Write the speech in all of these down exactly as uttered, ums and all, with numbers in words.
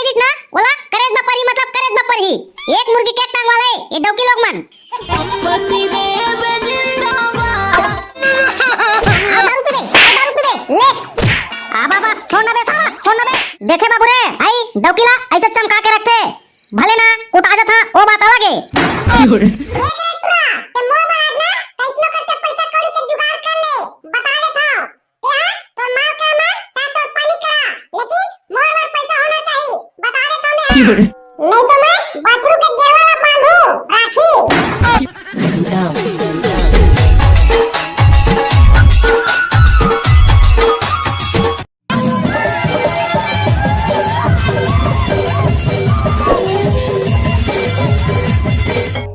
दीस ना, ओला करे बर परही, मतलब करे बर परही। एक मुर्गी के एक टांग वाला ए, ये डौकी लोग मन। आ, दारू पी बे, आ, दारू पी बे, ले। आ बाबा, छोड़ ना बे साला, छोड़ ना बे। देखे बाबू रे, आई डौकी ला ऐसे चमका के रखथे। भले ना कुटा जात हा, ओ बात अलग ए। देख रे टुरा, ते मोर बर आज ना कइसनो करके पैसा कौड़ी के जुगाड़ कर ले, बता देत हंव। तेहा तोर माल करा, चाहे तोर पानी करा, लेकिन मोर बर पैसा होना चाहिए, बता देत हंव मैं। नहीं तो मैं बछरू के गेरवा ला बांधू राखी।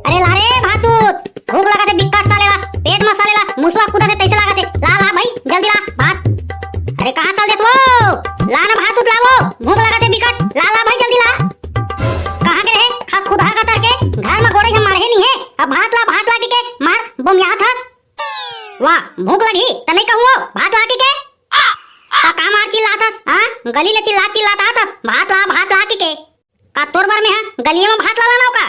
अरे ला रे भातूत, भूख लागत हे बिकट साले ला, पेट म साले ला मुसवा कूदत हे तइसे लागत हे। ला, ला भाई, जल्दी ला भात। अरे कहाँ चल देस वो? ला ना भातूत ला वो, भूख लागत हे बिकट। ला, ला भाई, जल्दी ला। कहाँ के रहे? खा खुदहा का तरके, घर म गोड़े हम मारे नहीं हे। अब भात ला, भात ला के, के मार बोमियात हस। वाह, भूख लगी त नहीं कहूँ वो, भात ला के, के? त का मार चिल्लात हस, हाँ? गली ले चिल्ला चिल्लात आत हस, भात ला, भात ला के, के? का तोर बर में हा गलिया म भात ला लानव का?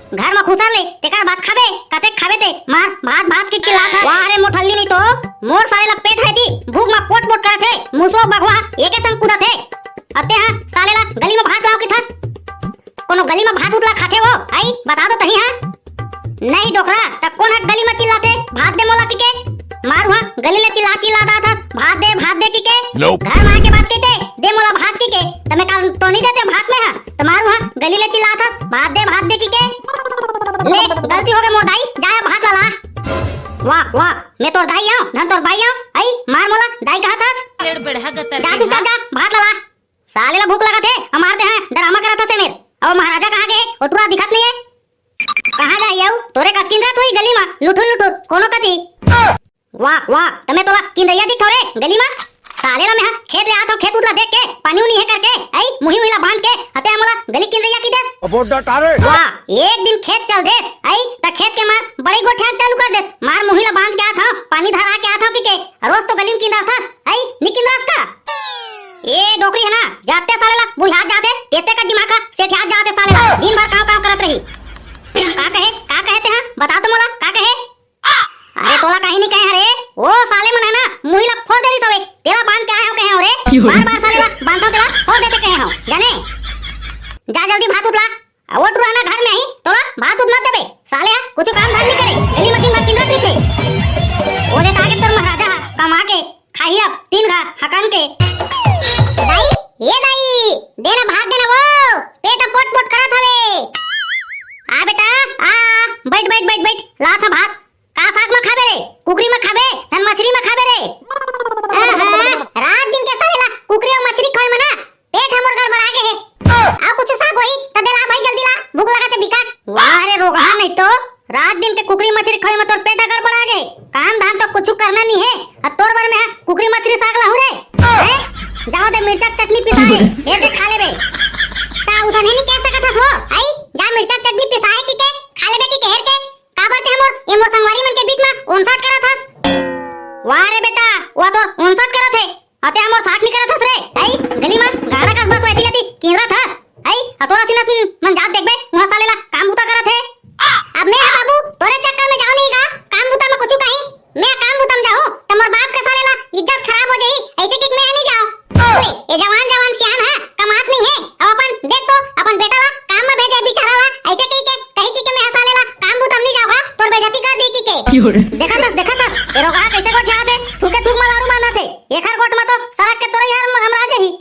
घर म खुसर ले, तेकर बाद खाबे, कतेक खाबे ते, मार, भात, भात के चिल्लात हस। वाह रे मोठल्ली नहीं तो, मोर साले ला पेट है दी, भूख म पोट पोट करत हे, मुसवा बघवा एके संग कूदत हे। अते हा साले ला गली म भात लाव किथस। कोनो गली म भात उत ला खाथे वो, आई, बता तो तही हा। नहीं डोकरा, त कोन ह गली म चिल्लाथे, भात दे मोला किके? मारू हा, गली ले चिल्ला चिल्ला दाथस, भात दे, भात दे किके। Nope। घर म आके बात कहिते, दे मोला भात किके। त मैं काल तो नहीं देते भात में हा, त मारू हा, गली ले चिल्लाथस, भात दे, भात दे किके। ले, गलती हो गई मोर दाई, जा भात ला ला। वाह, वाह, मैं तोर दाई आंव, धन तोर बाई आंव, आई, मार मोला, दाई कहाथस। जा चुपचाप जा, भात ला ला। साले ला भूख लागत हे, हमार दे हा, डरामा करत हस ए मेर। अब महाराजा कहाँ गे? ओ टुरा दिखत नहीं हे। कहाँ जाही अउ? तोरे कस किंदरत होही गली मा, लुठुर लुठुर, कोनो कती। वाह, वाह, त मैं तोला किंदरइया दिखथव रे, गली मा? साले ला मैं हा खेत ले आत हंव, खेत उत ला देख के, पानी उनी हे करके, आई, मुही उही ला बांध के, अते हा मोला गली किंदरइया कहि देस। अब वो डटा रे। वाह, एक दिन खेत चल देस, आई, त खेत के मार बड़े गोठियान चालू कर देस। मार मुही ला बांध के आत हंव, पानी धरा के आत हंव किके, रोज तो गली म किंदरथस, आई, नी किंदरस का? ए डोकरी हे ना, जाते साले ला बुझात जाथे, एते का दिमाग हा सेठियात जाथे साले ला, दिन भर कांव कांव करत रही। का कहे, का कहे ते हा? बता तो मोला, का कहे? अरे तोला काही नहीं कहे हरे, ओ साले मन हे ना, मुही ला फोड़ दे रही सवे, तेला बांध के आए हंव कहे हंव रे, बार बार साले ला बांधथंव तेला फोड़ देते कहे हंव, जाने? जा जल्दी भात उत ला, आ वो टुरा ना घर में आही, तोला भात उत मत देबे, साले हा कुछ काम धाम नहीं करे, गली मा दिन भर किंदरत रहिथे। ओ दे त आगे तोर महाराजा हा, कमा के खाही अब तीन घा हकन के। दाई, ए दाई, दे ना भात दे ना वो, पेट पोट पोट करत हवे। आ बेटा, आ, बैठ, बैठ, बैठ, बैठ, लात हंव भात। का साग मा खाबे रे? कुकरी मा खाबे, धन मछरी मा खाबे रे? आहा, रात दिन के साले ला कुकरी अउ मछरी खाए मा ना पेट हमर गड़बड़ा गे हे। अउ कुछ साग होही त दे ला भाई, जल्दी ला, भूख लागत हे बिकट। वाह रे रोगहा नहीं तो, रात दिन के कुकरी मछरी खाए मा तोर पेट गड़बड़ा गे हे। काम धाम तो कुछ करना नहीं हे, अब तोर बर में हा कुकरी मछरी साग लाहू रे। हैं? जाओ दे मिर्चा के चटनी पिसा हे, हेर के खा लेबे। ता उसन हे नहीं कह सकत हस वो, आई? जा मिर्चा के चटनी पिसा हे किके, खा लेबे किके हेर के। काबर ते हमर ए मोर संगवारी मन के बीच मा ओनसाट करत हस? वाह रे बेटा, वो तोर ओनसाट करत हे। अते हमर साट नी करत हस रे, आई? गली मा गाड़ा कस बस वैती लती किंदरत हस, आई? अ तोर असिन असिन मन जात देखबे, उहाँ साले ला काम बुता करत हे। अब मैं हा बाबू, तोरे चक्कर में जाओ नहीं गा, काम बुता में कुछ कहीं, मैं काम बुता में जाहूँ, त मोर बाप के साले ला इज्जत खराब हो जाही, ऐसे कि मैं नहीं जाओ। ओए, ए जवान जवान सियान हा, कमात नहीं हे, अब अपन देख तो, अपन बेटा ला काम में भेजे बिचारा ला, ऐसे कही के, कही कि के मैं हा साले ला काम बुता में नहीं जाओ गा, तोर बेइज्जती कर दी कि के। देखत हस, देखत हस, ए रोगहा कैसे गोठियाथे, थूके थूक मा लारू बांधथे। एखर गोठ मा तो सरक के तोरई हर हमरा जाही।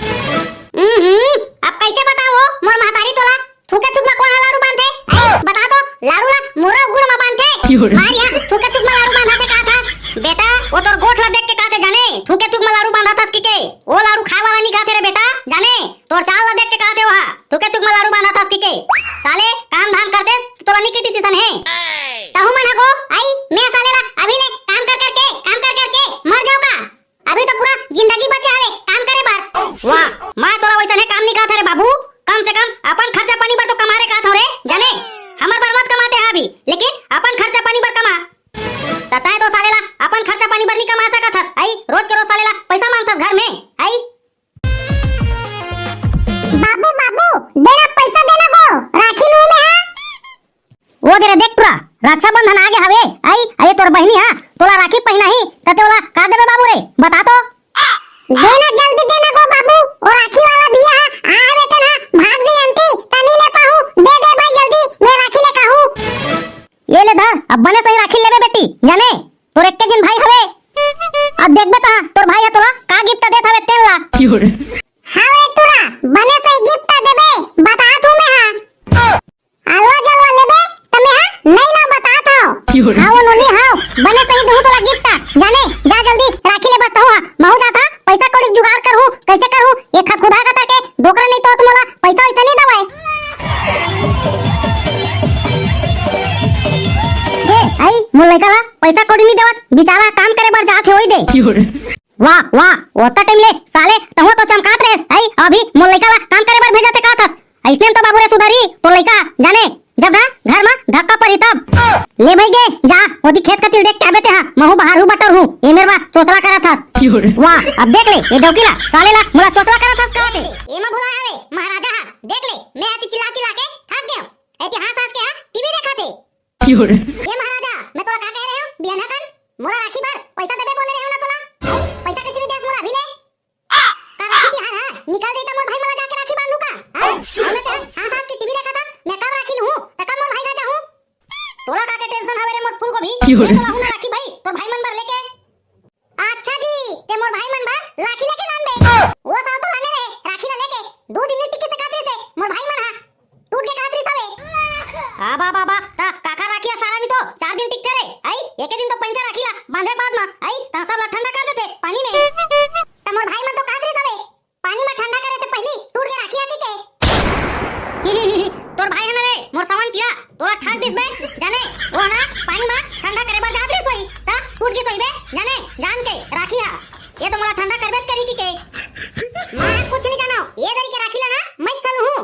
हम्म, अब कैसे बताओ मोर महतारी तोला? थूके थूक मा कोन हा लारू बांधथे? आई, बता तो, लारू ला मुर्रा गुड़ मा बांधथे। मार या, थूके थूक मा लारू बांधथे का था? बेटा, वो तोर गोठ ला देख के काथे जाने, थूके थूक मा लारू बांधथस कि के? वो लारू खाए वाला नहीं काथे रे बेटा, जाने? तोर चाल ला देख के काथे वहा, थूके थूक मा लारू बांधथस कि के? साले, काम धाम करतेस, तोला नहीं किती तिसन हे। तहु मन हा गो, आई, मैं साले ला अभी ले काम कर करके, काम कर करके मर जाओ का? अभी तो पूरा जिंदगी बचे हवे काम करे बर। वाह, मैं तोला वैसने काम नहीं कहत रे बाबू, कम से कम अपन खर्चा पानी बर तो कमा रे कहत हूँ रे, जाने? हमर बर मत कमाते हा अभी, लेकिन अपन खर्चा पानी बर कमा। धन आगे हवे। आई, अरे तोर बहिनी हा तोला राखी पहिनाही, त ते ओला का देबे बाबू रे? बता तो। देना, जल्दी देना गो बाबू, ओ राखी वाला भैया हा आ हवे तेन हा भाग दे अंती, त नी ले पाहू। दे दे भाई जल्दी, मैं राखी ले काहू। ये ले धर, अब बने सही राखी लेबे बेटी, जाने तोर एक्के झिन भाई हवे। अब देखबे तहा तोर भाई हा तोला का गिफ्ट देत हवे तेन ला। हाँ रे टुरा, बने सही गिफ्ट देबे, बतात हूँ मैं हा। अलवा जलवा लेबे त मैं हा नहीं ला, बतात हूँ। हाँ वो नोनी हाँ, बने सही दूँ तोला गिफ्ट, जाने जा जल्दी राखी ले बतात हूँ। हाँ महू जात हा, पैसा कौड़ी जुगाड़ करहूँ, कैसे करहूँ, ये खतखुदा का ताके डोकरा नहीं तो मोला पैसा वैसा नहीं दवाए। ए, आई, मोर लइका ला पैसा कौड़ी नहीं देवत, बेचारा काम करे बर जात हे, ओई दे। वाह, वाह, ओतका टाइम ले साले तहूँ तो चमकात रहेस, आई, अभी मोर लइका ला काम करे बर भेजत हे कहत हस। अइसने तो बाबू रे सुधरही तोर लइका, जाने जब ना घर मा धक्का परही तब। ले भाई गे, जा, ओती खेत कती देख के आबे ते हा, महू बाहर हूँ बटर हूँ, ए मेर बा चोचला करत हस। वाह, अब देख ले, ये डौकी ला, साले ला, मोला चोचला करत हस कहत हे। एमा भुला हवे, महाराजा हा, देख ले, मैं आती चिल्ला चिल्ला के थक गया हूँ। एती हाँस हाँस के हा टीवी देखत हे। ये महाराजा, मैं तोला का कहे रहे हूँ, बिहनिया कन मोला राखी बर पैसा देबे बोले रहे हूँ ना तोला। पैसा कैसे नहीं देस मोला अभी ले? का राखी तिहार हा, निकल जाई त मोर भाई मन ला जाके राखी बांधू का? हाँ? अउ मैं ते हाँस हाँस के टीवी देखत हस, मैं कब राखी लूँ, त कब मोर भाई घर जाहूँ? तोला का के टेंशन हवे रे मोर फूलगोभी? मैं तो लाहूँ ना राखी भाई, तोर भाई मन बर लेके। अच्छा जी, ते मोर भाई मन बर राखी लेके जानबे? वो साल तो आने रहे, राखी ला लेके दू दिन नहीं टिके सकत रहिसे, मोर भाई मन हा टूट के कहत रहिस हवे। आ बा बा बा, ता काखर राखी हा सारा नी तो चार दिन टिकथे रे, आई, एके दिन तो पहिनथे राखी ला, बांधे बाद मा, आई, ता सब ला ठंडा कर देथे पानी में। त मोर भाई मन तो कहत रहिस हवे, पानी में ठंडा करे से पहली टूट के राखी आती के। तोर भाई है ना रे, मोर सवन किया, तोला ठग दिस बे, जाने, वो ना पानी में ठंडा करे बर जात रहिस होही, ता टूट गिस होही बे, जाने, जान के, राखी हा, ये तो मोला ठंडा करबेच करी की के। मैं कुछ नहीं जानो, ये दरी के राखी ला ना, मैं चलूँ हूँ,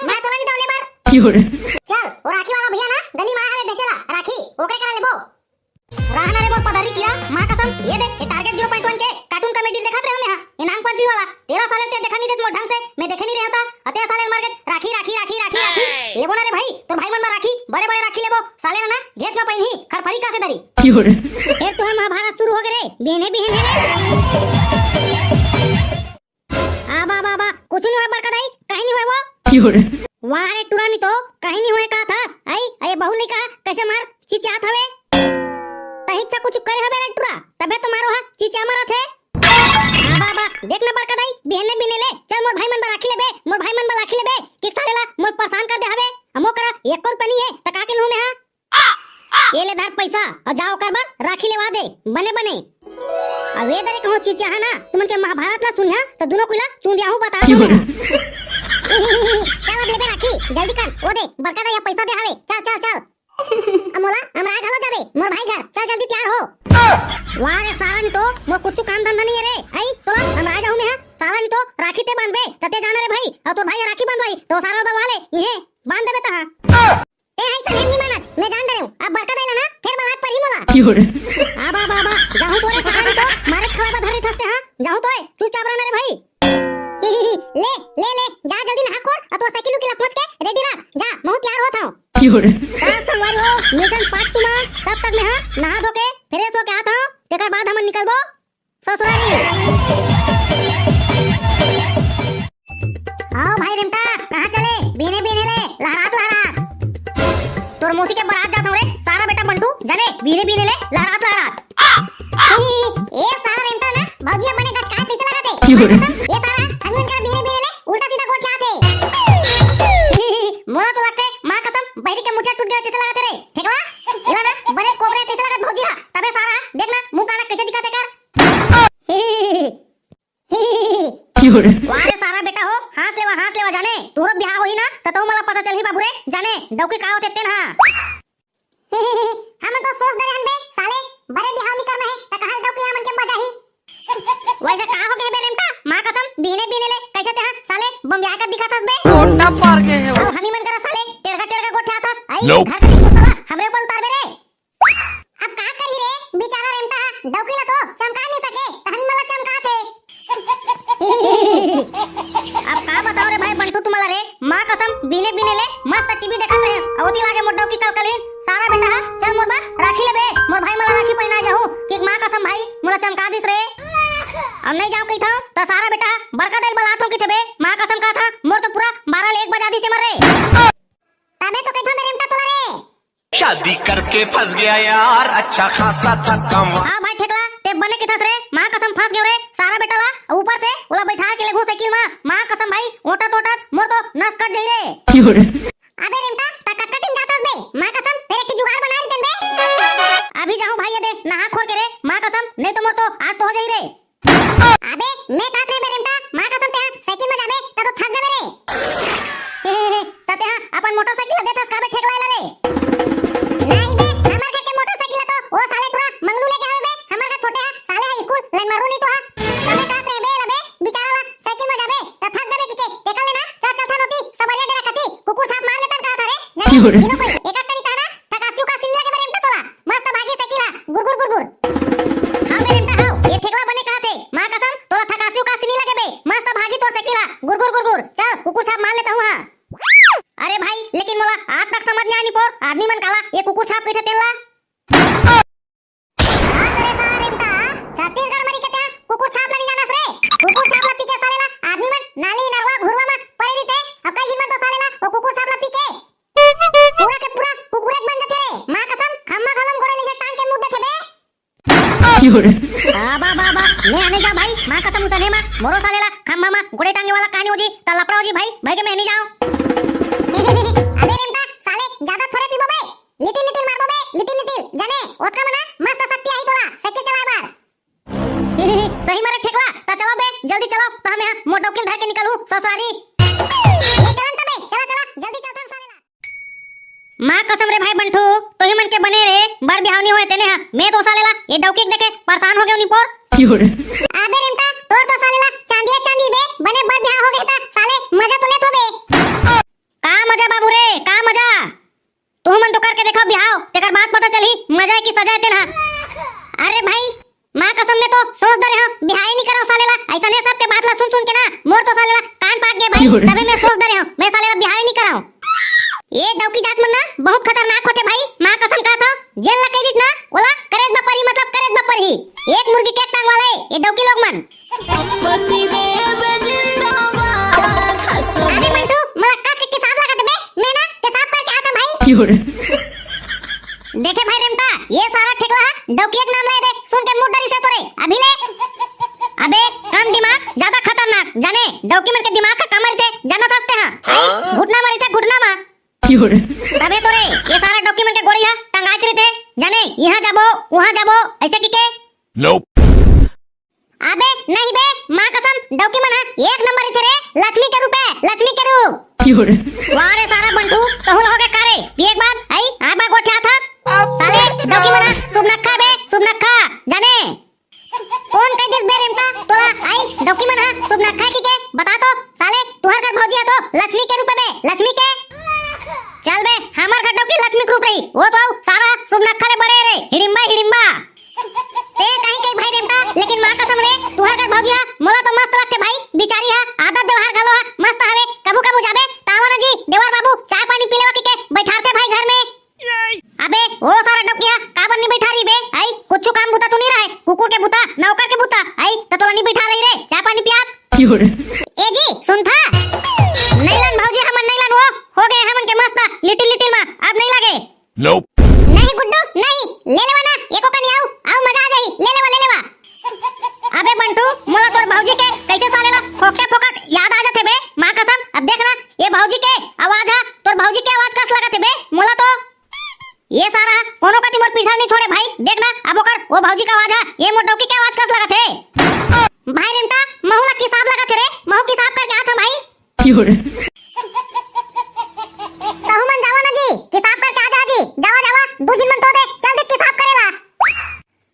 मैं तोला नहीं दौले बर। चल, वो राखी वाला भैया ना, गली में आया हवे बेचेला, राखी, ओकरे करा लेबो। रहना रे मोर पधारी किया, माँ कसम, ये देख, ये Target zero point one के cartoon comedy देखत रहे मैं हा, ये नांग पंचमी वाला, तेरा साले ते देखा नहीं देत मोर ढंग से, मैं देखे नहीं रहता, अते साले मर गए, राखी, राखी, राखी, राखी, राखी, लेबो ना रे भाई, तोर भाई मन बर राखी, बड़े बड़े राखी लेबो, साले ना, घेत में पहिनही, खरफरी का से दरी। फिर तो हम महाभारत शुरू हो गए रे, बिहने, बिहने रे। आ बा, बा, बा, कुछ नहीं हुआ बड़का दाई, कहीं नहीं हुआ वो। वाह रे टुरा, नहीं तो कहीं नहीं हुए का था। आई, अरे बहू लइका, कैसे मार चिचियात हवे? तही अच्छा कुछ करे हवे रे टुरा, तबे तो मारो हा चिचिया मारत है। आ बा, बा, देख ना बड़का दाई, बिहने बिहने ले, चल मोर भाई मन बर राखी लेबे, मोर भाई मन बर राखी लेबे, कि साले ला मोर परेशान कर दे हवे, हमो करा एक कौन पनी है, त का के लूँ मैं हा? ये ले धर पैसा अउ जा ओकर बर राखी लेवा दे बने बने। अब ये दरे कहूँ चीज चाहे ना, तुमन के महाभारत ला सुनिहा त दुनो कुला चूंदिया हूँ बता दो। चल अब लेबे राखी, जल्दी कर, ओ दे बड़का दा ये पैसा दे हवे, चल चल चल। अब मोला अमरा घलो जाबे मोर भाई घर, चल जल्दी तैयार हो। वाह रे सारा, नहीं तो मोर कुछ काम धंधा नहीं है रे। आई तो अमरा जाहूँ मैं हा, सारा नहीं तो राखी ते बांधबे तते जाना रे भाई, अउ तोर भाई राखी बांधवाई तो सारा बलवा ले, इहे बांध देबे तहा। ए हाय सलेम नी मानत, मैं जान दे रहे हूँ। अब बड़का दाई ला ना, फिर बलात पर ही मोला। आ बा बा बा, जाहूँ तो रे सारा तो मारे खवा बा धरे थसते हाँ, जाहूँ तो ए, चुपचाप रहना रे भाई। ले ले ले, जा जल्दी नहा खोर, अब तो साइकिल उकिल पहुँच के रेडी रख, जा महूँ तैयार होत हूँ। का संगवारी हो, मिलथन part two मा, तब तक मैं हाँ नहा धो के फ्रेश होके आत हूँ, तेकर बाद हमन निकलबो। ससुरारी। आओ भाई रेमटा, कहाँ चले? बीने बीने ले, लहरात लहरात। तोर मौसी के बरात जात हूँ रे, सारा बेटा बंटू, जाने, बीने बीने ले, लहरात लहरात। ए, ए, सारा रेमटा ना, भौजी अपने गचकात कैसे लगा थे? क्यों रे? ये सारा, हम इनका बीने बीने ले, उल्टा सीधा गोठ जाते। मोला तो लगते, माँ कसम, बैरी के मुठिया टूट गया जैसे लगा थे रे। ठीक बा? इला ना, बड़े कोबरे कैसे लगा भौजी हा? तबे सारा, देख ना, मुंह काना कैसे दिखाते कर। वाह रे सारा बेटा हो, हाँस लेवा, हाँस लेवा जाने। तोरो बिहाव होही ना, त तहू मोला पता चलही बाबू रे, जाने, डौकी का होथे तेन हा। हमन तो सोच डरे हन बे, साले, बड़े बिहाव नी करना हे, त कहाँ डौकी हमन के बजाही। वैसे का हो गए बे रेमटा? माँ कसम, बीने बीने ले, कैसे तेहा, साले, बम्बिया कर दिखा थस बे। मोटा पार गए हे वो। अब हमी मन करा साले, टेढ़ा टेढ़ा गोठिया थस, आई, Nope। घर के कुत्ता, हमरे ऊपर उतार बे रे। अब का करही रे, बेचारा रेमटा हा, डौकी ला तो चमका नहीं सके, त हमन ला चमकाथे। अब का बताओ रे भाई बंटू तुम्हारा रे, माँ कसम, बिने बिने ले मस्त टीवी देखत रहे, अउ ओती लागे मोर डौकी कलकलिन। सारा बेटा हा, चल मोर बर राखी लेबे, मोर भाई मोला राखी पहिना जाहू, कि माँ कसम भाई मोला चमका दिस रे। अउ नहीं जाओ कहिथव, त सारा बेटा हा, बड़का दाई ल बलात हूँ कहिथे बे, माँ कसम कहत हा, मोर तो पूरा बारह ले एक बजा दिस हे मर रे। तबे तो कहिथव मेरे बेटा तोला रे। शादी करके फंस गया यार, अच्छा खासा था कमा। हाँ भाई ठेकला, ते बने कहिथस रे, माँ कसम फंस गेव रे, सारा बेटा ला, अउ ऊपर से ओला बैठा के लेगहूँ साइकिल मा, माँ कसम भाई, ओटत ओटत मोर तो नस कट जाही रे। अबे रेमटा, त कतका दिन जाथस बे? माँ कसम, फेर एक ठे जुगाड़ बना लेतेन बे। अभी जाहूँ भाई, ये दे, नहा खोर के रे, माँ कसम, नहीं तो मोर तो आज तो हो जाही रे। अबे, मैं कहत रहे बे रेमटा, माँ कसम तेहा साइकिल में जाबे, त तो थक जाबे रे। त तेहा अपन मोटरसाइकिल ला देथस का बे ठेकला ला रे? नहीं बे, हमर घर के मोटरसाइकिल ला तो ओ साले टुरा मंगलू लेके आवे बे, हमर घर छोटे हा, साले हा स्कूल, लाइन मारू नहीं तो हा। त मैं कहत रहे बे, ला बे, बेचारा ला साइकिल में जाबे, त थक जाबे किके, तेकर ले ना, चल, चल, चल, ओती, सबरिया डेरा कती, कुकुर छाप मार लेतन कहत हरे, जाने, क्यों रे? दिनो कोई, एक आध कनी कहना, थकासी उकासी नहीं लगे बे रेमटा तोला, मस्त भागी साइकिल हा, गुर, गुर, गुर, गुर। हाँ बे रेमटा, हाँ, ये ठेकला बने कहत हे, माँ कसम, तोला थकासी उकासी नहीं लगे बे, मस्त भागी तोर साइकिल हा, गुर, गुर, गुर, गुर, चल, कुकुर छाप मार लेता हूँ, हाँ। अरे भाई, लेकिन मोला आज तक समझ नहीं आनी पोर, आदमी मन काला, ये कुकुर छाप कहिथे तेन ला। हाँ, तो रे साला रेमटा, छत्तीसगढ़ मरी के त्या कुकुर छाप ला नहीं जानस रे। कुकुर छाप ला पी के साले ला आदमी मन नाली, नरवा, घुरवा मा पड़े रहिथे। अब कई हिम्मत तो साले ला, वो कुकुर छाप ला पी के। पूरा के पूरा कुकुरे बन जाथे रे। माँ कसम, खम्मा घलो म गोड़े ले टांग के मुद देथे बे। क्यों रे? आ, बा, बा, बा, मैं आने जा भाई, माँ कसम उसने मा, मोरो साले ला खम्मा मा गोड़े टांगे वाला कहानी हो जी, त लफड़ा हो जी भाई, भाई के मैं नहीं जाऊँ। अबे रेमटा, साले, ज्यादा थोड़े पीबो बे। लिटिल लिटिल मारबो बे, लिटिल लिटिल, जाने, ओतका मना, मस्त शक्ति आही तोला, साइकिल चलाए बर। सही मारे ठेकला, त चलो बे, जल्दी चलो, त हमें मोटरसाइकिल धर के निकलू, ससुरारी। ले चलन तबे, चला, चला, जल्दी चलथन साले ला। माँ कसम रे भाई बंठू, तोही मन के बने रे, बर बिहाव नहीं होए तेने हा, मैं तो साले ला, ये डौकी देखे, परेशान हो गए उनी पोर। अबे रेमटा, तोर तो साले ला, चांदी है चांदी बे, बने बर बिहाव हो गए ता, साले, मजा तो लेत हो बे। का मजा बाबू रे, का मजा? तुहू मन तो करके देखव बिहाव, तेकर बाद पता चलही मजा है कि सजा है तेन हा। अरे भाई, माँ कसम मैं तो सोच डरे हूँ, बिहाव ही नहीं करव साले ला। ऐसा नहीं सबके बात ला सुन सुन के ना, मोर तो साले ला कान पाक गए भाई। तबे मैं सोच डरे हूँ, मैं साले ला बिहाव ही नहीं करव। ये डौकी जात मन ना बहुत खतरनाक होथे भाई, माँ कसम कहत हूँ, जेन ला कह दीस ना, ओला करे बर परही, मतलब करे बर परही। एक मुर्गी के एक टांग वाला है ये डौकी लोग मन। अरे मंटू, मोला कस के केसाब लगा देबे, मैं ना केसाब करके आता भाई। देखे भाई रेमटा, ये सारा ठेकला हा डौकी के नाम ले दे, सुन के मुंह डरी से तोरे। अभी ले, अबे कम दिमाग, ज्यादा खतरनाक। जाने डौकी मन के दिमाग का कमर थे, जाना थसते हाँ। हाँ? घुटना मारी थे, घुटना मा। तबे तो रे, ये सारा डौकी मन के गोड़ी हा टंगाच रहिथे। जाने, यहाँ जाबो, वहाँ जाबो, ऐसे की के? Nope। अबे, नहीं बे, माँ कसम, डौकी मन हा एक नंबर रहिथे रे, लक्ष्मी के रूप है, लक्ष्मी के रूप। वाह रे सारा बंटू, कहूँ हो गए का रे? पिए के बाद, आई, आय बा गोठिया थस। साले, डौकी मन हा, सुभ नखा बे, सुभ नखा, जाने। कौन कह दिस बे रेमटा तोला, आई डौकी मन हा सुभ नखा की के? बता तो साले, तुहर घर भौजी हा तो लक्ष्मी के रूप बे, लक्ष्मी के। चल बे, हमर घर डौकी लक्ष्मी के रूप रही, वो तो अउ सारा सुभ नखा ले बड़े रे, हिड़िम्बा हिड़िम्बा। ते कहीं कहीं भाई रेमटा, लेकिन माँ कसम रे, तुहर घर भौजी हा मोला तो मस्त लगथे भाई, बिचारी हा आदत व्यवहार घलो हा मस्त हवे, कभू कभू जाबे तावा ना जी देवर बाबू चाय पानी पी लेवा की के बैठारथे भाई घर में। अबे, ओ सारा डौकिया, काबर नहीं बैठा रही बे? आई, कुछ काम बुता तो नहीं रहे? कुकुर के बुता, नौकर के बुता, आई, तो तोला नहीं बैठा रही रे, चाय पानी पियात। ए जी, सुन था? नहीं लन भौजी, हमन नहीं लन वो, हो गए हमन के मस्त, लिटिल लिटिल मा, अब नहीं लगे। Nope। नहीं गुड्डू, नहीं, ले लेवा ना, एको कनी आऊ, आऊ मजा आ जाही, ले लेवा, ले लेवा। अबे बंटू, मोला तोर भौजी के कैसे साले ला फोकटे फोकट याद आ जाथे बे, माँ कसम, अब देख ना, ये भौजी के आवाज हा, तोर भौजी के आवाज कस लगत हे बे, मोला तो ये सारा कोनो कति मोर पीछा नहीं छोड़े भाई। देख ना, अब ओकर वो भौजी का आवाज है, ये मोर डौकी के आवाज कस लगत हे। भाई रेमटा, महू ला किसाब लगत हे रे, महू किसाब करके आत हूँ भाई। तहू मन जावा ना जी, किसाब करके आ जा जी, जावा जावा, दू झिन मन तो दे, चल दे किसाब करेला।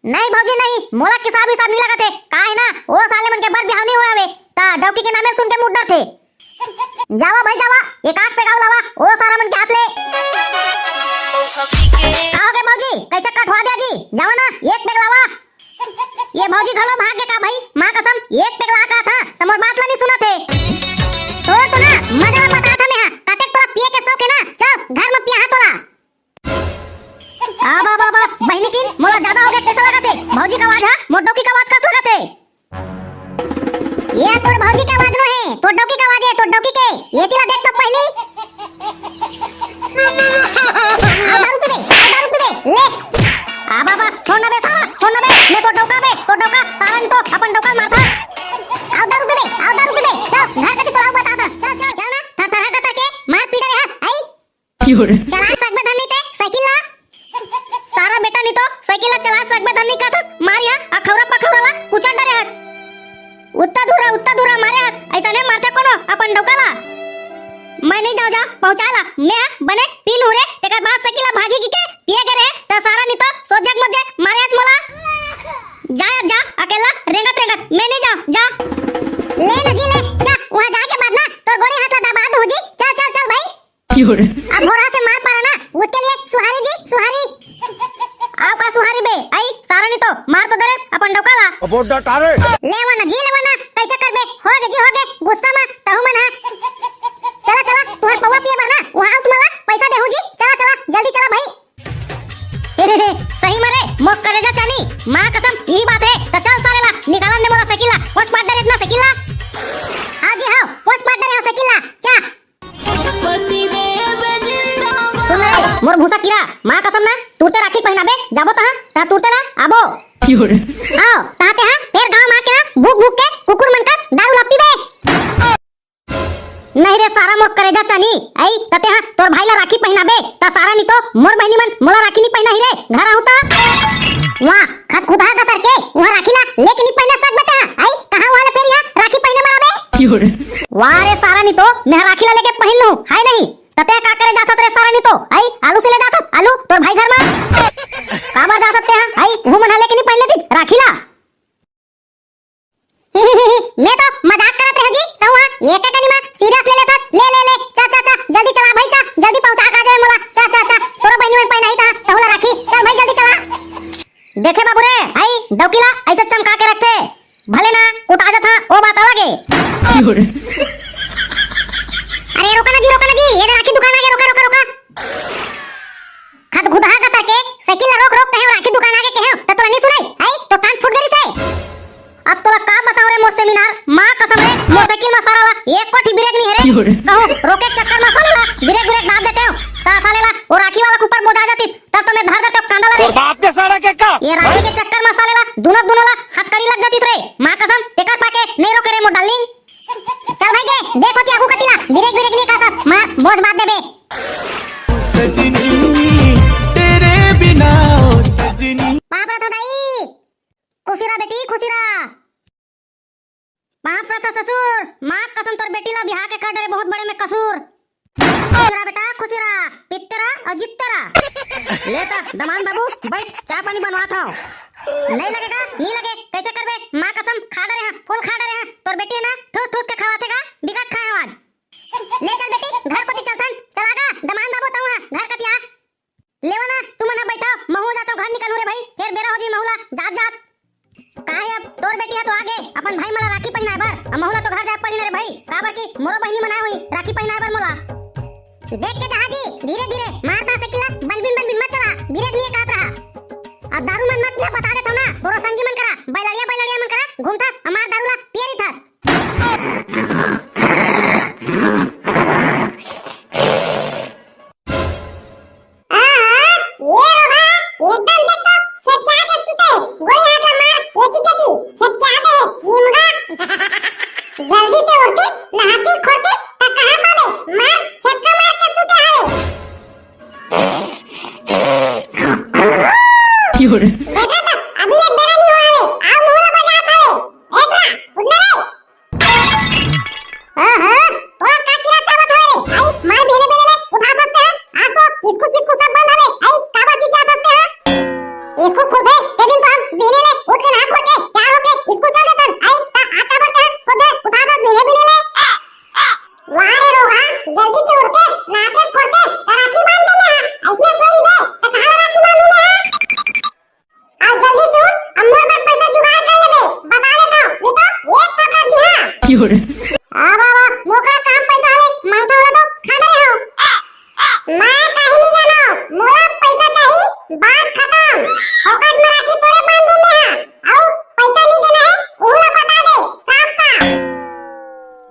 नहीं भौजी नहीं, मोला किसाब हिसाब नहीं लगत हे। का है ना, ओ साले मन के बर बिहाव नहीं हुआ हवे, ता डौकी के नामे सुन के मुद्दर थे। जावा भाई जावा, एक आध पेगाव लावा, ओ सारा मन के हाथ ले। का हो गए भौजी, कैसे कटवा दिया जी? जावा ना, एक पेग लावा। ये भौजी घलो भाग गे का भाई? माँ कसम, एक पेग ला का था, त मोर बात ला नहीं सुना थे। तो, तो ना, मजा ला बता था मैं, चला सकबे धन नहीं ते साइकिल ला। सारा बेटा नहीं तो साइकिल ला चला सकबे धन नहीं कहत हस, मार या अखौरा पखौरा ला कुचल डरे हस। उत्ता दूरा, उत्ता दूरा मारे हस, ऐसा नहीं मारते कोनो अपन डौका ला। मैं नहीं जाऊँ, जा पहुँचा ला, मैं हा बने पी लूँ रे, तेकर बाद साइकिल ला भागी की के पिए गे रहे, त सारा नहीं तो सोझक मजे मारे हस मोला। जा अब जा, अकेला रेंगत रेंगत, मैं नहीं जाऊँ, जा। ले ना जी ले, जा, वहाँ जाके बाद ना तोर गोड़े हाथ ला दबा दूँ जी, चल चल चल भाई। अब होरा से मार पारा ना, उसके लिए सुहारी जी, सुहारी। आओ का सुहारी बे, आई सारा नहीं तो मार तो दरेस अपन डौका ला। अब वो डटा रे। लेवा ना जी, लेवा ना, कैसे करबे, हो गे जी, हो गे, गुस्सा मा तहू मन हा। चला चला, तुहर पौवा पिए बर ना वहाँ आओ, तुम्हारा पैसा देहू जी, चला चला, जल्दी चला भाई। सही मा रे मोर करेजा चानी, माँ कसम यही बात है, त चल साले ला निकालन दे मोला साइकिल ला, पोंछ मार दे रे इतना साइकिल ला। हाँ जी हाँ, पोंछ मार दे रे साइकिल ला, चा। सुन रे मोर भूसा कीरा, माँ कसम ना तुरते राखी पहिनाबे, जाबो तहाँ, तहाँ तुरते ना आबो। आओ, तहाँ ते हाँ, फेर गाँव मा के ना भूख भूख के कुकुर मन कस दारू ला पीबे। नहीं रे सारा मोर करेजा चानी, आई तते हाँ तोर भाई ला राखी पहिनाबे, त सारा नहीं तो मोर बहिनी मन मोला राखी नहीं पहिना ही रे, घर आहू त। वाह, खत खुदा का करके वहाँ राखी ला लेके नहीं पहिना सकबे ते हाँ, आई कहाँ वाले फेर यहाँ राखी पहिने बर आबे? वाह रे सारा नहीं तो मैं राखी ला लेके पहिन लूँ, हाय नहीं? तते का करे जाथस रे सारा नहीं तो, आई आलू से ले जाथस, आलू तोर भाई घर मा। काबर जाथस ते हाँ, आई वो मन हा लेके नहीं पहिन लेती राखी ला। मैं तो मजाक करत रहे जी, कहूँ हाँ, ये का कनी मा सीरियस ले लेथस, ले ले ले, चा चा चा, जल्दी चला भाई चा, जल्दी पहुँचा का जाए मोला, चा चा चा, तोरो बहिनी मन पहिनाही ता, कहूँ ला राखी, चल भाई जल्दी चला। देखे बाबू रे, आई डौकी ला ऐसे चमका के रखथे, भले ना कुटा जाथा, ओ बात अलग है। अरे रोका ना जी, रोका ना जी, ये राखी दुकान आगे, रोका रोका रोका। खत खुदहा का तके साइकिल ला रोक रोक कहे राखी दुकान आगे कहे त तोला नहीं सुनाई, आई तो कान फूट गई से। अब तोला का बताओ रे मोर सेमिनार, माँ कसम रे, मोर साइकिल मा सारा ला एक कोठी ब्रेक नहीं है रे। कहूँ रोके के चक्कर मा साले ला ब्रेक ब्रेक दाब देते हो, ता साले ला वो राखी वाला के ऊपर बोझा जाती, तब तो मैं धर देते हो कांदा ला रे। तोर बाप के सारा के का? ये राखी के चक्कर मा साले ला दोनों दोनों ला हथकड़ी लग जाती रे। माँ कसम तेकर पाके नहीं रोके रे मोर डार्लिंग। चल भाई गे, देखो ती आगू कतिला, ब्रेक ब्रेक नहीं काटस, मार बोझ बात देबे। सजनी, तेरे बिना ओ सजनी। पाप रहा था दाई, खुशी रहा बेटी, खुशी रहा। पाप रहा था ससुर, माँ कसम तोर बेटी ला बिहार के कर डरे बहुत बड़े में कसूर। खुशी रहा बेटा, खुशी रहा, पित्ते रहा और जित्ते रहा। ले ता दमान बाबू, बैठ, चाय पानी बनवात हूँ। नहीं लगेगा, नहीं लगे, कैसे करबे? माँ कसम, खा डरे हैं, फुल खा डरे हैं। तोर बेटी है ना, ठूस ठूस के खवाथे का, बिकट खाए हो आज। ले चल बेटी, घर कोती चलथन, चला गा, दमान बाबू तहूँ हा, घर कती आ। लेवा ना, तुमन हा बैठा, महूँ जातो घर निकलूँ रे भाई, फेर बेरा हो जी महूँ ला, जात जात। काहे अब तोर बेटी हा तो आगे अपन भाई मन ला राखी पहिनाए बर, अब महूँ ला तो घर जाए पड़ी ना रे भाई, काबर कि मोरो बहिनी मन आए हुई राखी पहिनाए बर मोला। देख के जहाजी, धीरे धीरे मारता साइकिल ला, बलबिन बलबिन मत चला, धीरे धीरे कात रहा। अब दारू मन मत पिया, बता देथव ना, तोरो संगी मन करा, बैलड़िया बैलड़िया मन करा घूमथस, हमार दारू ला पिए रहिथस। आहा, ये रोगा एकदम देख तो छेपका के सुते, गोली हाथ ला मार, एती तेती छेपका दे, निमगा। जल्दी से उठतिस, नहातिस खोरतिस, त कहाँ पाबे? मार, छेपका मार के सुते हवे। देखा त, अभी ये बेरा नहीं हुआ हवे, आओ मुहूँ ला बजात हवे। देख रहा, उठना रे। ओहो, तोरा का कीड़ा चाबत हवे रे? आई, मार बिहने बिहने ले, उठा सकते हैं। आज तो स्कूल फिस्कूल सब बंद हवे। आई, काबर चिचिया सकते हैं? स्कूल खुलथे, ते दिन तो हम बिहने ले उठ के नहा खोर के तैयार होके स्कूल चल देतन। आई, ता आज काबर ते सोचे उठा दस बिहने बिहने ले? वाह रे रोहा, जल्दी से उठते, नहाते खोरते, त राखी बांध देले हा। ऐसने सोई बे, त कहाँ राखी बांधू ले हा? अब जल्दी से उठ, अब मोर बर पैसा जुगाड़ कर लेबे, बता देता हूँ, नहीं तो एक थप्पड़ दिहा। अब, अब, मोर करा काम पैसा हवे, मांगता होला तो खा डरे हूँ। मैं कहीं नहीं जाना, मोला पैसा चाहिए, बात खत्म। फोकट में राखी तोरे बांध दूं मैं, हाँ। आओ, पैसा नहीं देना है, उहला बता दे, साफ साफ।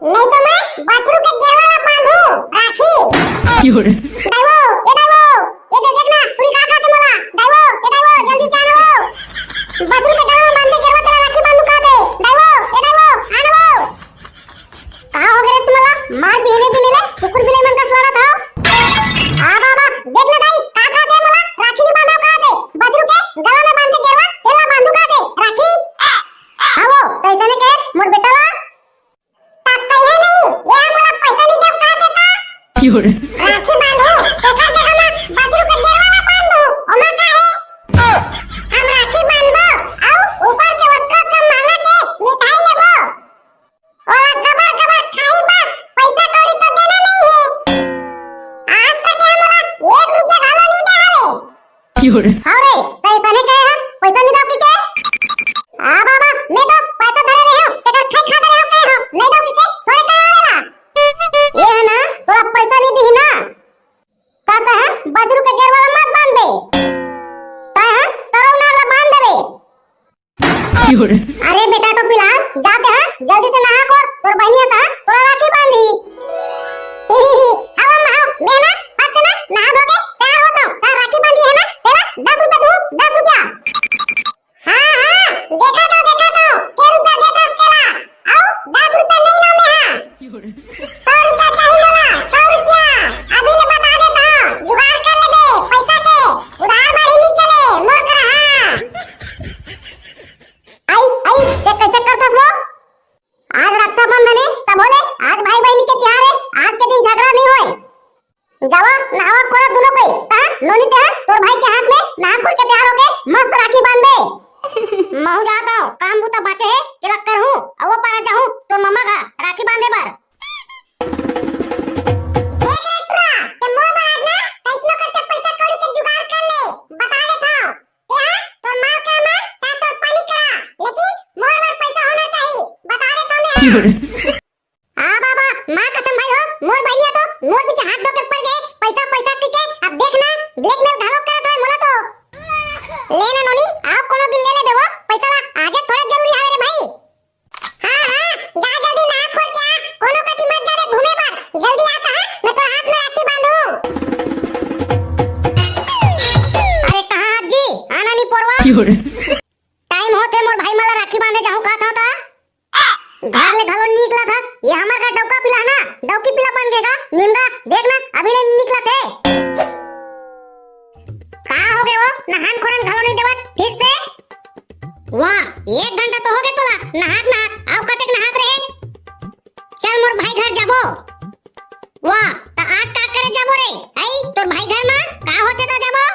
नहीं तो मैं बछरू के गेरवा ला बांधू राखी। दाईवो, ए दाईवो, ए दे देखना, तू का कहते मोला? दाईवो, ए दाईवो, जल्दी से आना वो। बछरू के गेरवा बांध दे, गेरवा तेला राखी बांधू का दे। दाईवो, ए दाईवो, आना वो। कहाँ हो गए तुमला? मार बिहने बिहने ले, कुकुर बिलाई मन का सुनाना था। आ बा, राखी बांधू, तेकर जगह म बजरू के गेरवा ला बांध दू, ओमा का हे? हम राखी बांधबो, अउ ऊपर से ओतका कम महंगा के मिठाई लेबो। ओला गबर गबर खाई बा, पैसा कौड़ी तो देना नहीं है। आज तक ये मोला एक रुपया घलो नहीं दे हवे। हाँ रे, पैसा नहीं कहे हस, पैसा नहीं दो की के? आ बाबा, मैं तो पैसा धरे रहे हूँ, तेकर खाई खा रहे हूँ, कहे हूँ, नहीं दो की के, थोड़े कहे आवेला। ये है ना, तोला पैसा नहीं दी ना, का कहे, बजरू के गेरवा ला मत बांध दे। का है, तरौ नार ला बांध देवे। अरे बेटा टोपीलाल, जाते हैं, जल्दी से नहा खोर, तोर बहिनी आता है, तोला राखी बांधी। अब हम, हम, मैं ना, फट से ना, नहा धो के तैयार होता हूँ, तार राखी बांधी है ना, तेला दस रुपया दूँ, दस रुपया। हाँ, हाँ, देखा तो, देखा तो, के रुपया देता तेला, आओ, दस रुपया नहीं ला मैं हाँ। सौ रुपया चाहिए मोला, सौ रुपया। अभी ले बता देता हूँ, जुगाड़ कर लेबे पैसा के, उधार बाड़ी नहीं चले मोर करा, हाँ। आई, आई, ते कैसे करथस वो? आज रक्षाबंधन है, तब बोले, आज भाई बहनी के त्योहार है, आज के दिन झगड़ा नहीं होए। जावा, नहावा खोरा दुनो कोई। कहाँ? नोनी ते हा? तोर भाई के हाथ में नहा खोर के तैयार होके मस्त राखी बांध दे। महू जात हूँ, काम बुता बाचे है, तिलक कर हूँ, अवो पारा जाहूँ, तोर मम्मा का राखी बांधे बर। देख रे टुरा, ते मोर बर आज ना, कैसनो करके पैसा कौड़ी के जुगाड़ कर ले, बता देत हूँ। ते हा, तोर माँ का माँ, चाहे तोर पानी करा, लेकिन मोर बर पैसा होना चाहिए, बता देत हूँ मैं। हाँ बाबा, माँ कसम भाई हो, मोर बहिनिया तो मोर पीछे हाथ धो के पड़ गए, पैसा पैसा कह के, अब देख ना, blackmail घालो करत है मोला तो। ले ना नोनी, आप कोनो दिन ले लेबे वो, पैसा ला आजे थोड़ा जरूरी है रे भाई। हाँ, हाँ, जा जल्दी नहा खोर के आ, कोनो कति मत जाबे घूमे बर, जल्दी आ कहा, मैं तोर हाथ में राखी बांधू। अरे कहाँ आप जी, आना नहीं पोरवा। Time होते मोर भाई मला राखी बांधे जाहूँ कहत हूँ ता। घर ले घलो निकलत हस, ये हमर घर डौका पीला है ना, डौकी पीला बन गेगा, निमगा, देख ना, अभी ले निकलत हे। का हो गए वो, नहान खोरन घलो नहीं देवत, ठीक से? वाह, एक घंटा तो हो गए तोला, नहात नहात, आओ कतेक नहात रहे। चल मोर भाई घर जाबो। वाह, त आज का करे जाबो रे? आई, तोर भाई घर मा का होथे त जाबो?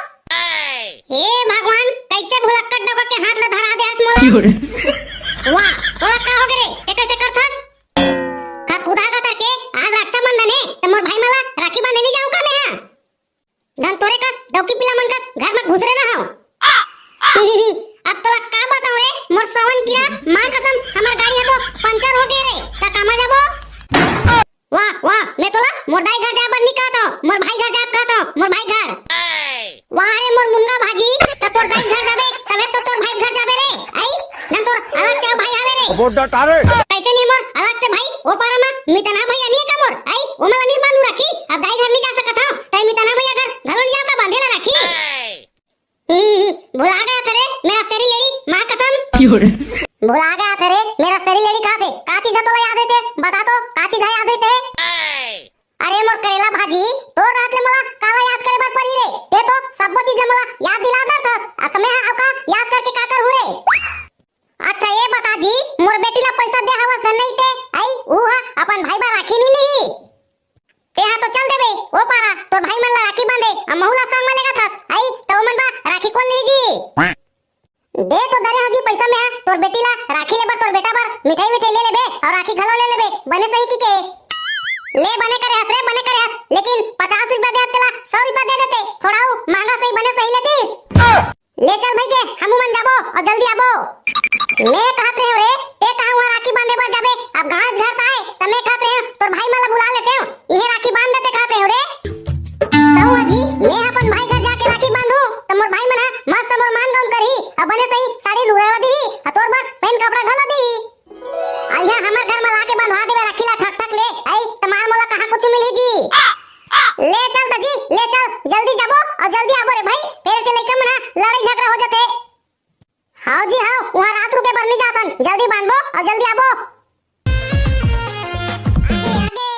हे भगवान, कैसे भुलक्कड़ डौका के हाथ ला धरा दे आज मोला? वाह, तोला का हो गे रे? ए कैसे करथस? खतखुदा का तरके, आज रक्षाबंधन है, त मोर भाई मला राखी बांधे नहीं जाऊँ का मैं हाँ? धन तोरे कस डौकी पीला मन कस घर में घुसरे ना हो। अब तोला का बताऊं रे, मोर सावन किरा, माँ कसम, हमार गाड़ी है तो पंचर हो गए रे, त कामा जाबो? वाह, वाह, मैं तोला मोर दाई घर जाए बर नहीं कहत हूँ, मोर भाई घर जाए कहत हूँ, मोर भाई घर। वाह रे मोर मुनगा भाजी, त तोर दाई घर जाबे, तबे तो तोर भाई घर जाबे रे। आई, धन तोर अलग से भाई आवे रे। बोड्डा तारे। कैसे नहीं मोर अलग से भाई, वो पारा मा मितना भैया नहीं है का मोर? आई, वो मला नहीं बांधू राखी, अब दाई घर नहीं जा सकत हूँ, तई मितना भैया घर घलो नहीं जाओ का बांधे ला राखी? ही, ही, भुला गया था रे, मेरा सरी लेडी, माँ कसम। भुला गया था रे, मेरा सरी लेडी कहाँ थे? का चीज है तोला याद है ते? बता तो, का चीज है याद है ते? अरे मोर करेला भाजी, तोर रात ले मोला काला याद करे बर पड़ी रे? ते तो सब्बो चीज ले मोला याद दिला दर थस। अक मैं हा अका याद करके का करहूँ रे? अच्छा ये बता जी, मोर बेटी ला पैसा दे हवस धन नहीं ते, आई, ऊ हा अपन भाई बर राखी नहीं लिही। ते हा तो चल देबे, ओ पारा, तोर भाई मन ला राखी बांधे, अब महू ला संग में लेगा थस, आई, त ओमन बर राखी कोन लिही जी? दे तो दरे हो जी पैसा में हा, तोर बेटी ला राखी लेबर, तोर बेटा बर मिठाई विठाई ले लेबे, और राखी घलो ले लेबे, बने सही की के। ले बने करे हस रे, बने करे हस, लेकिन पचास रुपया दे तेला, सौ रुपया दे देते, थोड़ा ऊ महंगा सही बने सही लेतीस। ले चल भाई के, हमू मन जाबो और जल्दी आबो। मैं कहत रहे रे, ते कहाँ वहाँ राखी बांधे बर जाबे, अब घास घर ताए, त मैं कहत रहे तोर भाई मन ला बुला लेते हो, इहे राखी बांध देते कहत रहे रे। कहूँ अजी, मैं अपन भाई घर जाके राखी बांधू, त मोर भाई मन हा मस्त मोर मान गौन करही, अब बने सही साड़ी लुगड़ा ला दीही, आ तोर बर पेन कपड़ा घलो दीही। अइहा हमर घर म लाके बंधवा देबे राखी ला ठक ठक ले। आई, त मार मोला कहाँ कुछु मिलही जी। ले चल त जी, ले चल, जल्दी जाबो अउ जल्दी आबो रे भाई, फेर के लइका मन ह लड़ाई झगड़ा हो जथे। हाव जी हाव, उहाँ रात रुके बर नइ जाथन, जल्दी बांधबो अउ जल्दी आबो। आगे, आगे,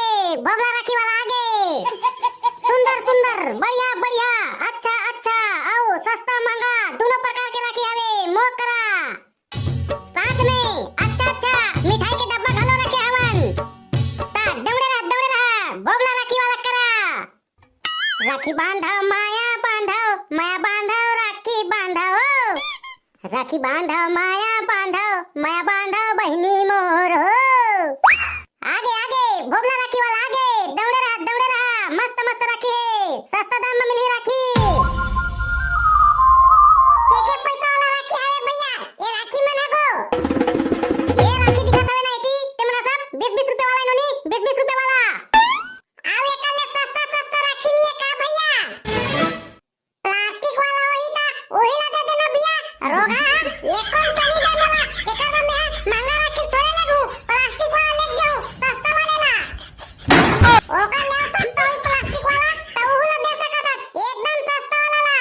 भोभला राखी वाला आगे। सुंदर, सुंदर, बढ़िया, बढ़िया, अच्छा, अच्छा, अउ सस्ता महंगा, दूनों प्रकार के राखी हवे, मोर करा। साथ में अच्छा अच्छा मिठाई के डब्बा घलो रखे हवन। ता दौड़े रहा, दौड़े रहा, भोभला राखी वाला करा। राखी बांधव माया बांधव, माया बांधव राखी बांधव। राखी बांधव माया बांधव, माया बांधव बहिनी मोर हो। आगे आगे भोभला राखी वाला आगे, दौड़े रहा दौड़े रहा, मस्त मस्त राखी हे, सस्ता दाम में मिली राखी। के के पैसा वाला राखी हवे भैया, ये राखी मन हगो। ये राखी दिखत हवे ना एती, ते मन सब बीस बीस रुपया वाला नोनी, बीस बीस रुपया वाला। आउ एकर ले सस्ता सस्ता राखी नहीं है का भैया? प्लास्टिक वाला होही त ओही ला दे देना भैया। रोगहा, एको रुपया नहीं दे मोला। एकर बर मैं महंगा राखी थोड़े लेगू, प्लास्टिक वाला लेग जाऊ, सस्ता वाले ला। ओकर ले सस्ता होही प्लास्टिक वाला, त ओहू ला दे सकत हस, एकदम सस्ता वाला ला।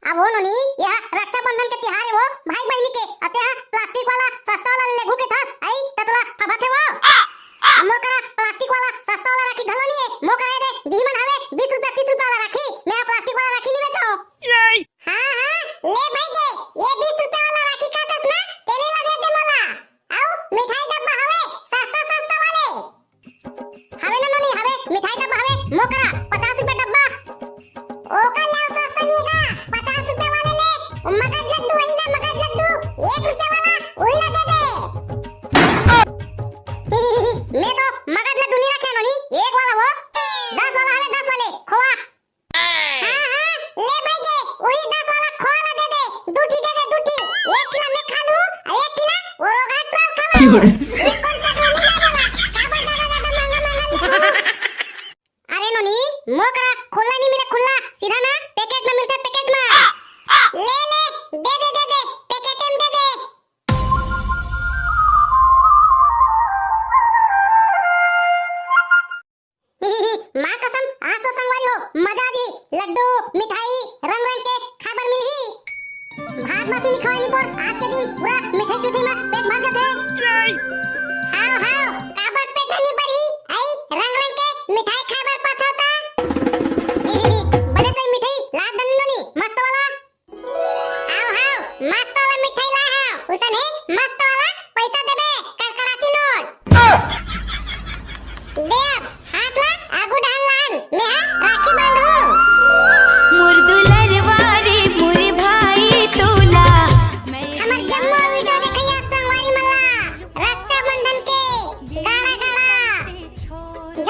अब हो नोनी, यह रक्षाबंधन के तिहार हे वो, भाई बहिनी के, अते हा प्लास्टिक वाला सस्ता वाला लेगू के थस, आई त तोला फफत हे वो। अब मोर करा प्लास्टिक वाला सस्ता वाला राखी घलो नहीं है, मोर करा दे, दिही मन हवे बीस रुपया तीस रुपया वाला राखी, मैं प्लास्टिक वाला राखी नहीं बेचो। हाँ हाँ, ले भाई दे, ये बीस रुपया वाला राखी का थस ना, तेने ला दे दे मोला। आउ मिठाई डब्बा हवे सस्ता सस्ता वाले। हवे ना नोनी, हवे, मिठाई डब्बा हवे, मोर करा पचास रुपया डब्बा। ओकर ले सस्ता नहीं का, पचास रुपया वाले ले, मगज लड्डू वही ना, मगज लड्डू, एक रुपया वाला, वही ला दे दे। मैं तो मगज लड्डू नहीं रखे नोनी, एक वाला वो, दस वाला हवे, दस वाले, खोआ। हाँ हाँ, ले भाई के, वही दस वाला खोआ ला दे दे, दू ठी दे दे, दू ठी, एक ठिला मैं खा लूँ, और एक ठिला वो रोगहा टोल खावा। एक कौन सा गाँव नहीं बोला, काबर ज्यादा ज्यादा महंगा महंगा ले। अरे नोनी, मोर करा खुल्ला नहीं मिले, खुल्ला, सीधा ना पैकेट में मिलते, पैकेट में। ले ले, दे दे दे दे, पैकेट में दे दे। माँ कसम, आज तो संगवारी हो मजा आ जी, लड्डू, मिठाई, रंग रंग के खाए बर मिलही। भात बासी नहीं खवाए निपोर, आज के दिन पूरा मिठाई चुथी में पेट भर जाथे। हाव हाव, काबर पेट नहीं भरही, आई रंग रंग के मिठाई खाए बर पाथो ता। बने तो मिठाई ला दन नोनी, मस्त वाला। हाव हाव, मस्त वाला मिठाई ला हाव, उसन हे मस्त वाला पैसा देबे, कड़कड़ाती नोट। दे अब, हाथ ला आगू डहन लान, मैं हा राखी बांधू। मोर दुलरवा रे मोर भाई तोला, हमर जम्मो वीडियो देखइया संगवारी मन ला रक्षाबंधन के गाड़ा गाड़ा,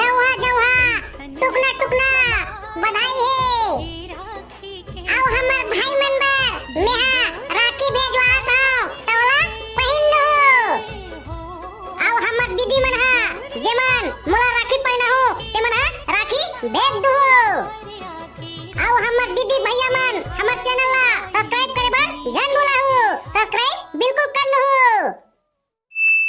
जौहा जौहा, टुकना टुकना बधाई हे। अउ हमर भाई मन बर मेहा राखी भेजवात हव, तवला पहिन लू। अउ हमर दीदी मन हा, जेमन मोला राखी पहिनाहू, तेमन हा राखी भेज दूहू।